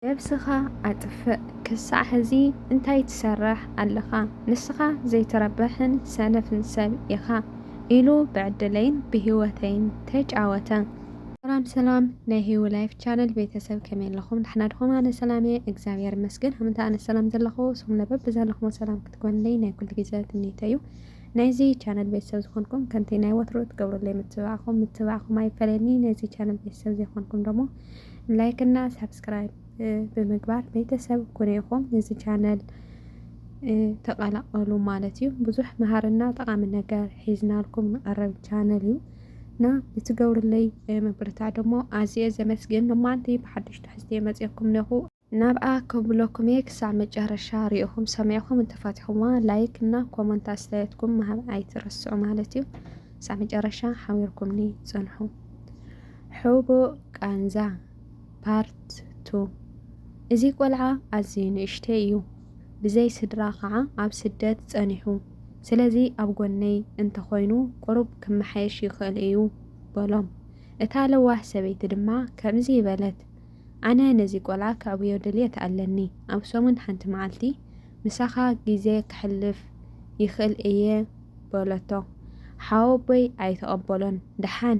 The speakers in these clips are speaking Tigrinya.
ነብስኻ ኣጥፍእ፣ ክሳዕ ሕዚ እንታይ ትሰርሕ ኣለኻ? ንስኻ ዘይትረብሕን ሰነፍን ሰብ ኢኻ ኢሉ ብዕድለይን ብህይወተይን ተጫወተ። ሰላም ሰላም ናይ ሂዊ ላይፍ ቻነል ቤተሰብ፣ ከመይ ኣለኹም? ንሕና ድኹም? ኣነ ሰላም እየ እግዚኣብሔር ይመስገን። ከምንታ ኣነ ሰላም ዘለኹ ስኹም ነበብ ብዘለኹም ሰላም ክትኮንለይ ናይ ኩሉ ግዜ ትምኒተይ እዩ። ናይዚ ቻነል ቤተሰብ ዝኾንኩም ከምቲ ናይ ወትሩ ትገብሩለይ ምትብባዕኹም ምትብባዕኹም ኣይፈለኒ። ናይዚ ቻነል ቤተሰብ ዘይኮንኩም ደሞ ላይክ እና ሳብስክራይብ ብምግባር ቤተሰብ ኩኑ ኢኹም ነዚ ቻነል ተቐላቐሉ ማለት እዩ። ብዙሕ መሃርና ጠቓሚ ነገር ሒዝናልኩም ንቐረብ ቻነል እዩ እና ብትገብሩለይ ምብርታዕ ደሞ ኣዝየ ዘመስግን። ሎማንቲ ብሓድሽ ትሕዝቲ መፅእኩም ነኹ። ናብኣ ከብለኩም እየ። ክሳዕ መጨረሻ ሪእኹም ሰሚዕኹም እንተፋቲኹምዋ ላይክ እና ኮመንት ኣስተያየትኩም ምሃብ ኣይትረስዑ ማለት እዩ። ክሳዕ መጨረሻ ሓቢርኩምኒ ጽንሑ። ሕቡእ ቃንዛ ፓርት ቱ። እዚ ቆልዓ ኣዝዩ ንእሽተይ እዩ። ብዘይ ስድራ ኸዓ ኣብ ስደት ጸኒሑ። ስለዚ ኣብ ጎነይ እንተኾይኑ ቁሩብ ክመሓየሽ ይኽእል እዩ በሎም። እታ ለዋህ ሰበይቲ ድማ ከምዚ በለት፣ ኣነ ነዚ ቆልዓ ከዕብዮ ድልየት ኣለኒ። ኣብ ሰሙን ሓንቲ መዓልቲ ምሳኻ ግዜ ከሕልፍ ይኽእል እየ በለቶ። ሓወቦይ ኣይተቐበሎን። ደሓን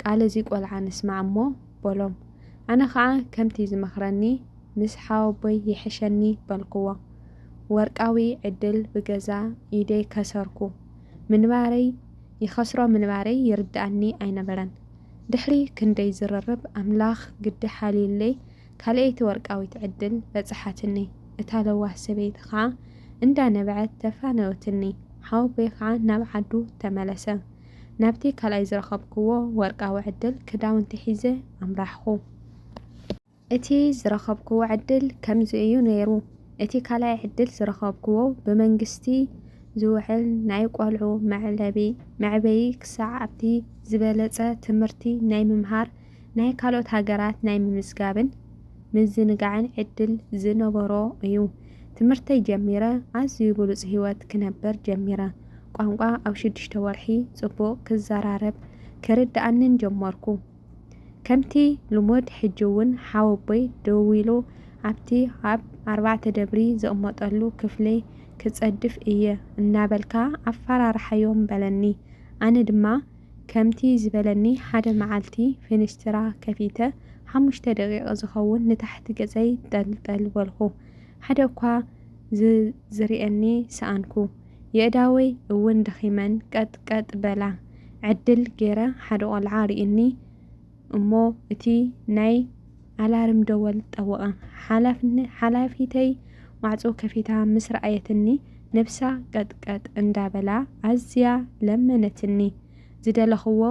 ቃል እዚ ቆልዓ ንስማዕ እሞ በሎም። ኣነ ኸዓ ከምቲ ዝመኽረኒ ምስ ሓወቦይ ይሕሸኒ በልክዎ። ወርቃዊ ዕድል ብገዛ ኢደይ ከሰርኩ ምንባረይ ይኸስሮ ምንባረይ ይርድኣኒ ኣይነበረን። ድሕሪ ክንደይ ዝርርብ ኣምላኽ ግዲ ሓልዩለይ ካልኣይቲ ወርቃዊት ዕድል በጽሓትኒ። እታ ለዋህ ሰበይቲ ኸዓ እንዳነበዐት ተፋነወትኒ። ሓወቦይ ኸዓ ናብ ዓዱ ተመለሰ። ናብቲ ካልኣይ ዝረኸብክዎ ወርቃዊ ዕድል ክዳውንቲ ሒዘ ኣምራሕኹ። እቲ ዝረኸብክዎ ዕድል ከምዚ እዩ ነይሩ። እቲ ካልኣይ ዕድል ዝረኸብክዎ ብመንግስቲ ዝውዕል ናይ ቆልዑ መዕለቢ መዕበዪ ክሳዕ ኣብቲ ዝበለጸ ትምህርቲ ናይ ምምሃር ናይ ካልኦት ሃገራት ናይ ምምዝጋብን ምዝንጋዕን ዕድል ዝነበሮ እዩ። ትምህርተይ ጀሚረ ኣዝዩ ብሉጽ ህይወት ክነብር ጀሚረ። ቋንቋ ኣብ ሽዱሽተ ወርሒ ጽቡቕ ክዘራረብ ክርድኣንን ጀመርኩ። ከምቲ ልሙድ ሕጂ እውን ሓወቦይ ደዊሉ ኣብቲ ኣብ ኣርባዕተ ደብሪ ዝቕመጠሉ ክፍለይ ክጸድፍ እየ እናበልካ ኣፈራርሓዮም በለኒ። ኣነ ድማ ከምቲ ዝበለኒ ሓደ መዓልቲ ፊንስትራ ከፊተ ሓሙሽተ ደቂቕ ዝኸውን ንታሕቲ ገጸይ ጠልጠል በልኹ። ሓደ እኳ ዝርእየኒ ሰኣንኩ። የእዳወይ እውን ደኺመን ቀጥ ቀጥ በላ። ዕድል ገይረ ሓደ ቆልዓ ርእዩኒ እሞ እቲ ናይ ኣላርም ደወል ጠወቐ። ሓላፊተይ ማዕጾ ከፊታ ምስ ረኣየትኒ ነብሳ ቀጥ ቀጥ እንዳበላ ኣዝያ ለመነትኒ። ዝደለኽዎ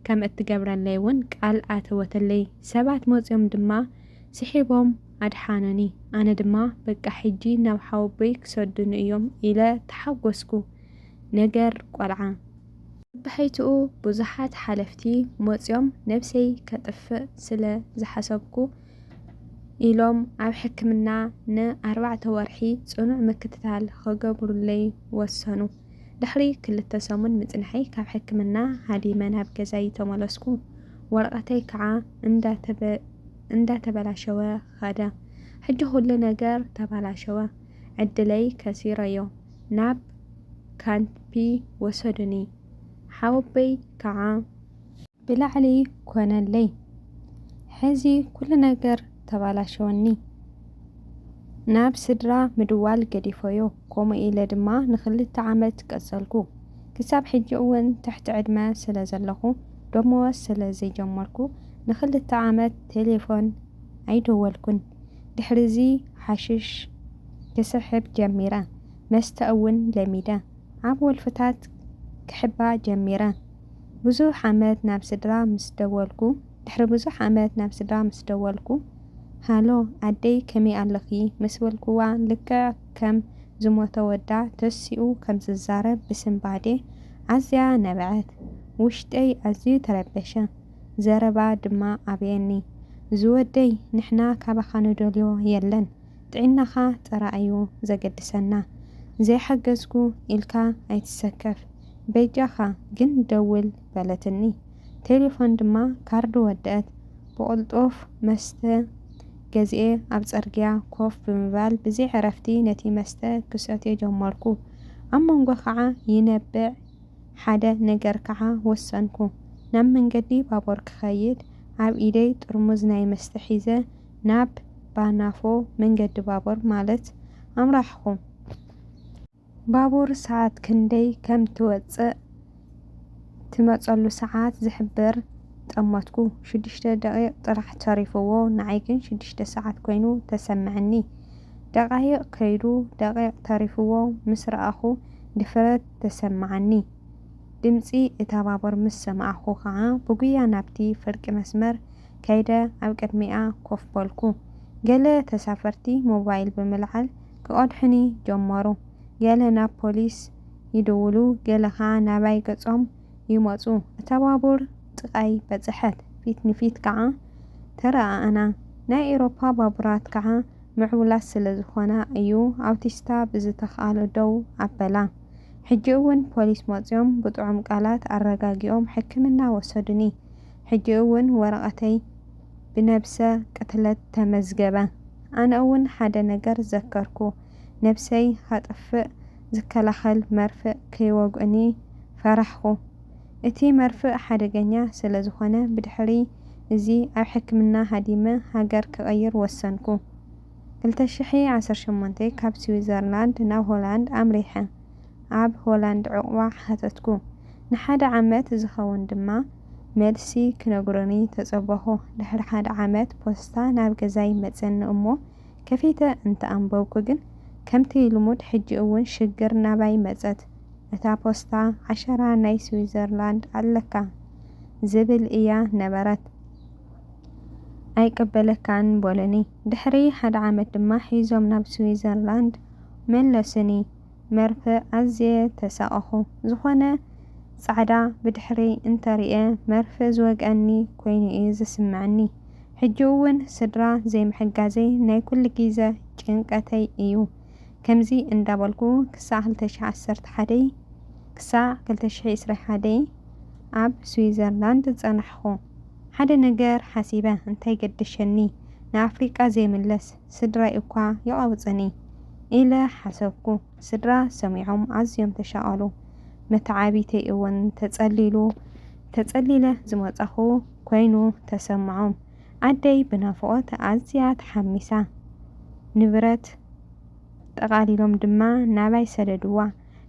ከም እትገብረለይ እውን ቃል ኣተወትለይ። ሰባት መጺኦም ድማ ስሒቦም ኣድሓኑኒ። ኣነ ድማ በቃ ሕጂ ናብ ሓወቦይ ክሰዱኒ እዮም ኢለ ተሓጎስኩ። ነገር ቆልዓ። በብሕይትኡ ብዙሓት ሓለፍቲ መጺኦም ነብሰይ ከጥፍእ ስለ ዝሓሰብኩ ኢሎም ኣብ ሕክምና ንኣርባዕተ ወርሒ ጽኑዕ ምክትታል ክገብሩለይ ወሰኑ። ድሕሪ ክልተ ሰሙን ምጽንሐይ ካብ ሕክምና ሃዲመ ናብ ገዛይ ተመለስኩ። ወረቐተይ ከዓ እንዳተበላሸወ ኸደ። ሕጂ ኩሉ ነገር ተባላሸወ። ዕድለይ ከሲረዮ። ናብ ካምፒ ወሰዱኒ። ሓወቦይ ከዓ ብላዕሊ ኮነለይ። ሕዚ ኩሉ ነገር ተባላሸወኒ። ናብ ስድራ ምድዋል ገዲፈዮ። ከምኡ ኢለ ድማ ንክልተ ዓመት ቀጸልኩ። ክሳብ ሕጂ እውን ትሕቲ ዕድመ ስለ ዘለኹ ደመወዝ ስለ ዘይጀመርኩ ንክልተ ዓመት ቴሌፎን ኣይደወልኩን። ድሕሪዚ ሓሽሽ ክስሕብ ጀሚረ። መስተ እውን ለሚደ። ኣብ ወልፍታት ክሕባ ጀሚረ። ብዙሕ ዓመት ናብ ስድራ ምስ ደወልኩ ድሕሪ ብዙሕ ዓመት ናብ ስድራ ምስ ደወልኩ ሃሎ ኣደይ ከመይ ኣለኺ ምስ በልኩዋ ልክዕ ከም ዝሞተ ወዳ ተሲኡ ከም ዝዛረብ ብስንባዴ ኣዝያ ነበዐት። ውሽጠይ ኣዝዩ ተረበሸ። ዘረባ ድማ ኣብየኒ። ዝወደይ ንሕና ካባኻ ንደልዮ የለን። ጥዕናኻ ጥራይ እዩ ዘገድሰና። ዘይሓገዝኩ ኢልካ ኣይትሰከፍ። በጃኻ ግን ደውል በለትኒ። ቴሌፎን ድማ ካርድ ወደአት። ብቕልጡፍ መስተ ገዚኤ ኣብ ጽርግያ ኮፍ ብምባል ብዘይ ዕረፍቲ ነቲ መስተ ክሰትዮ ጀመርኩ። ኣብ መንጎ ከኣ ይነብዕ ሓደ ነገር ከኣ ወሰንኩ። ናብ መንገዲ ባቡር ክኸይድ ኣብ ኢደይ ጥርሙዝ ናይ መስተ ሒዘ ናብ ባናፎ መንገዲ ባቡር ማለት ኣምራሕኹ። ባቡር ሰዓት ክንደይ ከም ትወጽእ ትመጸሉ ሰዓት ዝሕብር ጠመትኩ። ሽዱሽተ ደቂቕ ጥራሕ ተሪፍዎ፣ ንዓይ ግን ሽዱሽተ ሰዓት ኮይኑ ተሰምዐኒ። ደቓይቕ ከይዱ ደቂቕ ተሪፍዎ ምስ ረኣኹ ድፍረት ተሰምዓኒ። ድምጺ እታ ባቡር ምስ ሰማዕኩ ከኣ ብጉያ ናብቲ ፍርቂ መስመር ከይደ ኣብ ቅድሚኣ ኮፍ በልኩ። ገለ ተሳፈርቲ ሞባይል ብምልዓል ክቐድሑኒ ጀመሩ። ገለ ናብ ፖሊስ ይድውሉ፣ ገለ ከኣ ናባይ ገጾም ይመጹ። እታ ባቡር ጥቓይ በጽሐት፣ ፊት ንፊት ከኣ ተረኣኣና። ናይ ኤውሮፓ ባቡራት ከኣ ምዕቡላት ስለ ዝኾና እዩ ኣውቲስታ ብዝተኽኣሎ ደው ኣበላ። ሕጂ እውን ፖሊስ መጺኦም ብጥዑም ቃላት ኣረጋጊኦም ሕክምና ወሰዱኒ። ሕጂ እውን ወረቐተይ ብነብሰ ቅትለት ተመዝገበ። ኣነ እውን ሓደ ነገር ዘከርኩ። ነብሰይ ከጥፍእ ዝከላኸል መርፍእ ከይወግኡኒ ፈራሕኩ። እቲ መርፍእ ሓደገኛ ስለ ዝኾነ ብድሕሪ እዚ ኣብ ሕክምና ሃዲመ ሃገር ክቕይር ወሰንኩ። ክልተ ሽሕ ዓሰርተ ሸሞንተ ካብ ስዊዘርላንድ ናብ ሆላንድ ኣምሪሐ። ኣብ ሆላንድ ዕቑባ ሓተትኩ። ንሓደ ዓመት ዝኸውን ድማ መልሲ ክነግሩኒ ተጸበኹ። ድሕሪ ሓደ ዓመት ፖስታ ናብ ገዛይ መጸኒ እሞ ከፊተ እንተኣንበብኩ ግን ከምቲ ልሙድ ሕጂ እውን ሽግር ናባይ መጸት። እታ ፖስታ ዓሸራ ናይ ስዊዘርላንድ ኣለካ ዝብል እያ ነበረት። ኣይቀበለካን በሉኒ። ድሕሪ ሓደ ዓመት ድማ ሒዞም ናብ ስዊዘርላንድ መለሱኒ። መርፍእ ኣዝየ ተሳቐኹ። ዝኾነ ጻዕዳ ብድሕሪ እንተርእየ መርፍእ ዝወግኣኒ ኮይኑ እዩ ዝስምዐኒ። ሕጂ እውን ስድራ ዘይምሕጋዘይ ናይ ኩሉ ግዘ ጭንቀተይ እዩ። ከምዚ እንዳበልኩ ክሳዕ ክልተ ሽሕ ዓሰርተ ሓደ ክሳዕ ክልተ ሽሕ ዕስራ ሓደ ኣብ ስዊዘርላንድ ጸናሕኹ። ሓደ ነገር ሓሲበ፣ እንታይ ገደሸኒ ንኣፍሪቃ ዘይምለስ ስድራይ እኳ ይቐብጽኒ ኢለ ሓሰብኩ። ስድራ ሰሚዖም ኣዝዮም ተሻቐሉ። መተዓቢተይ እውን ተጸሊሉ ተጸሊለ ዝመጻኹ ኮይኑ ተሰምዖም። ኣደይ ብናፍቖት ኣዝያ ተሓሚሳ። ንብረት ጠቓሊሎም ድማ ናባይ ሰደድዋ።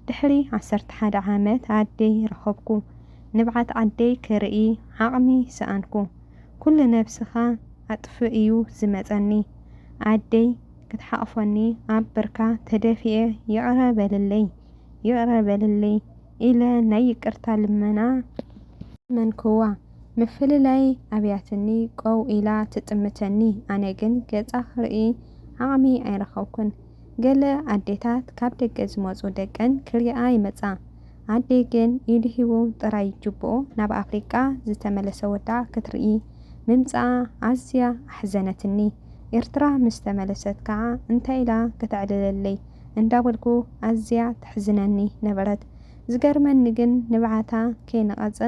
ድሕሪ ዓሰርተ ሓደ ዓመት ኣደይ ረኸብኩ። ንብዓት ዓደይ ክርኢ ዓቕሚ ሰኣንኩ። ኩሉ ነብስኻ ኣጥፍእ እዩ ዝመጸኒ። ኣደይ ክትሓቕፈኒ ኣብ ብርካ ተደፊኤ ይቕረ በልለይ፣ ይቕረ በልለይ ኢለ ናይ ይቅርታ ልመና ለመንክዋ። ምፍልላይ ኣብያትኒ፣ ቀው ኢላ ትጥምተኒ። ኣነ ግን ገጻ ክርኢ ዓቕሚ ኣይረኸብኩን። ገለ ኣዴታት ካብ ደገ ዝመጹ ደቀን ክሪኣ ይመጻ። ኣደይ ግን ኢዱ ሂቡ ጥራይ ጅብኡ ናብ ኣፍሪቃ ዝተመለሰ ወዳ ክትርኢ ምምጻኣ ኣዝያ ኣሕዘነትኒ። ኤርትራ ምስ ተመለሰት ከኣ እንታይ ኢላ ከተዕልለለይ እንዳበልኩ ኣዝያ ተሕዝነኒ ነበረት። ዝገርመኒ ግን ንብዓታ ከይነቐጸ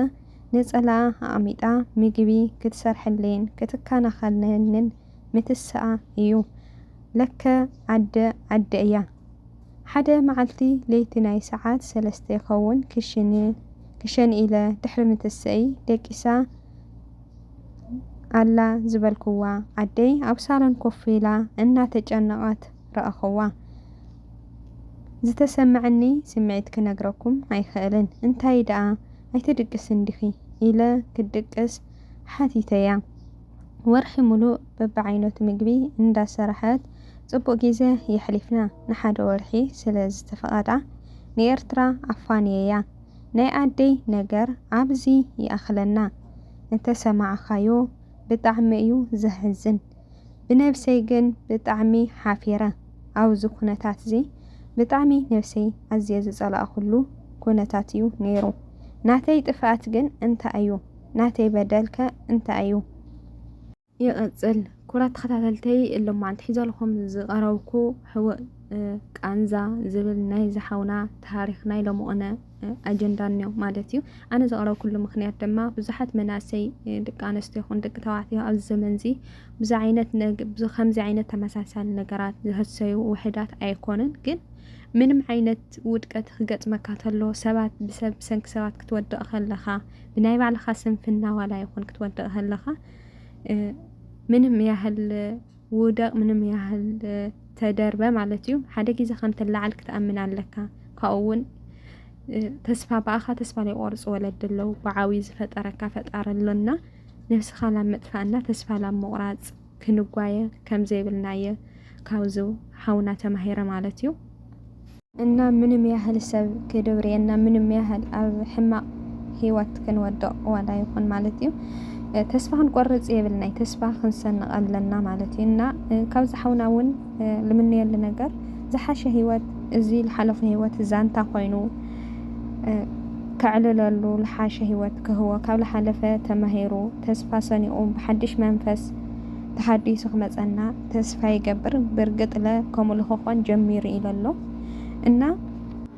ነጸላኣ ኣቐሚጣ ምግቢ ክትሰርሐለይን ክትከናኸነንን ምትስኣ እዩ። ለከ ኣደ ኣደ እያ። ሓደ መዓልቲ ለይቲ ናይ ሰዓት ሰለስተ ይኸውን ክሽን ክሽን ኢለ ድሕሪ ምትስእይ ደቂሳ ኣላ ዝበልክዋ ኣደይ ኣብ ሳሎን ኮፍ ኢላ እናተጨነቐት ረኣኽዋ። ዝተሰምዐኒ ስምዒት ክነግረኩም ኣይኽእልን። እንታይ ደኣ ኣይትድቅስን ዲኺ? ኢለ ክድቅስ ሓቲተያ። ወርሒ ሙሉእ በብዓይነቱ ምግቢ እንዳሰረሐት ጽቡቕ ግዜ የሕሊፍና። ንሓደ ወርሒ ስለ ዝተፈቐዳ ንኤርትራ ኣፋንየያ። ናይ ኣደይ ነገር ኣብዚ ይኣኽለና። እንተሰማዕኻዮ ብጣዕሚ እዩ ዘሕዝን። ብነብሰይ ግን ብጣዕሚ ሓፊረ። ኣብዚ ኩነታትዚ ብጣዕሚ ነብሰይ ኣዝየ ዝጸላእኩሉ ኩነታት እዩ ነይሩ። ናተይ ጥፍኣት ግን እንታይ እዩ? ናተይ በደልከ እንታይ እዩ? ይቐጽል። ክቡራት ተኸታተልተይ፣ ሎማዓንቲ ሒዘልኩም ዝቐረብኩ ህወእ፣ እ፣ ቃንዛ ዝብል ናይ ዝሓውና ታሪኽ ናይ ሎምቕነ፣ እ፣ ኣጀንዳ እኒኦ ማለት እዩ። ኣነ ዘቕረብኩሉ ምኽንያት ድማ ብዙሓት መናእሰይ፣ እ፣ ደቂ ኣንስትዮ ይኹን ደቂ ተባዕትዮ ኣብዚ ዘመንዚ ብዙ ዓይነት ነግ-፣ ብዙ ከምዚ ዓይነት ተመሳሳሊ ነገራት ዝህሰዩ ውሕዳት ኣይኮኑን። ግን ምንም ዓይነት ውድቀት ክገጥመካ ተሎ፣ ሰባት ብሰብ፣ ብሰንኪ ሰባት ክትወድቕ ከለኻ፣ ብናይ ባዕልኻ ስንፍና ዋላ ይኹን ክትወድቕ ከለኻ፣ እ፣ ምንም ያህል ውደቕ፣ ምንም ያህል፣ እ፣ ተደርበ ማለት እዩ፣ ሓደ ግዜ ከም ትለዓል ክትኣምን ኣለካ። ካብኡ እውን፣ እ፣ ተስፋ፣ ብኣኻ ተስፋ ዘይቆርጹ ወለዲ ኣለዉ። ብዓብዩ ዝፈጠረካ ፈጣሪ ኣሎና። ነብስኻ ላብ ምጥፋእና ተስፋ ላብ ምቑራጽ ክንጓየ ከም ዘይብልናየ ካብዚ ሓውና ተማሂረ ማለት እዩ። እና ምንም ያህል ሰብ ክድብርየና፣ ምንም ያህል ኣብ ሕማቕ ህይወት ክንወድቕ ዋላ ይኹን ማለት እዩ፣ እ፣ ተስፋ ክንቆርጽ የብልናይ፣ ተስፋ ክንሰንቕ ኣለና ማለት እዩ። እና፣ እ፣ ካብዚ ሓውና እውን፣ እ፣ ልምነየሉ ነገር ዝሓሸ ህይወት፣ እዚ ዝሓለፎ ህይወት ዛንታ ኮይኑ፣ እ፣ ከዕልለሉ፣ ዝሓሸ ህይወት ክህቦ፣ ካብ ዝሓለፈ ተማሂሩ፣ ተስፋ ሰኒቑ፣ ብሓድሽ መንፈስ ተሓዲሱ ክመጸና ተስፋ ይገብር። ብርግጥ ለ ከምኡ ልኽኾን ጀሚሩ ኢለ ኣሎ። እና፣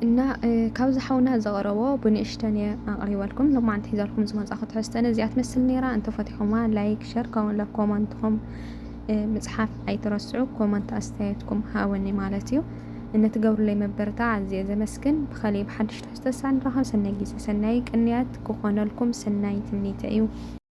እና፣ እ፣ ካብዚ ሓውና ዘቕረቦ ብንእሽተን እየ ኣቕሪበልኩም። ሎማዓንቲ ሒዘልኩም ዝመጻኹ ትሕዝቶ ነዚኣ ትመስል ነይራ። እንተፈቲኹማ ላይክ፣ ሸር፣ ከምኡ ለ ኮመንትኹም፣ እ፣ ምጽሓፍ ኣይትረስዑ። ኮመንት ኣስተያየትኩም ሃወኒ ማለት እዩ። እነትገብሩለይ መበረታዕ ኣዝየ ዘመስግን። ብኸሊእ ብሓድሽ ትሕዝቶ ሳንራኸብ። ሰናይ ግዜ፣ ሰናይ ቅንያት ክኾነልኩም ሰናይ ትምኒተ እዩ።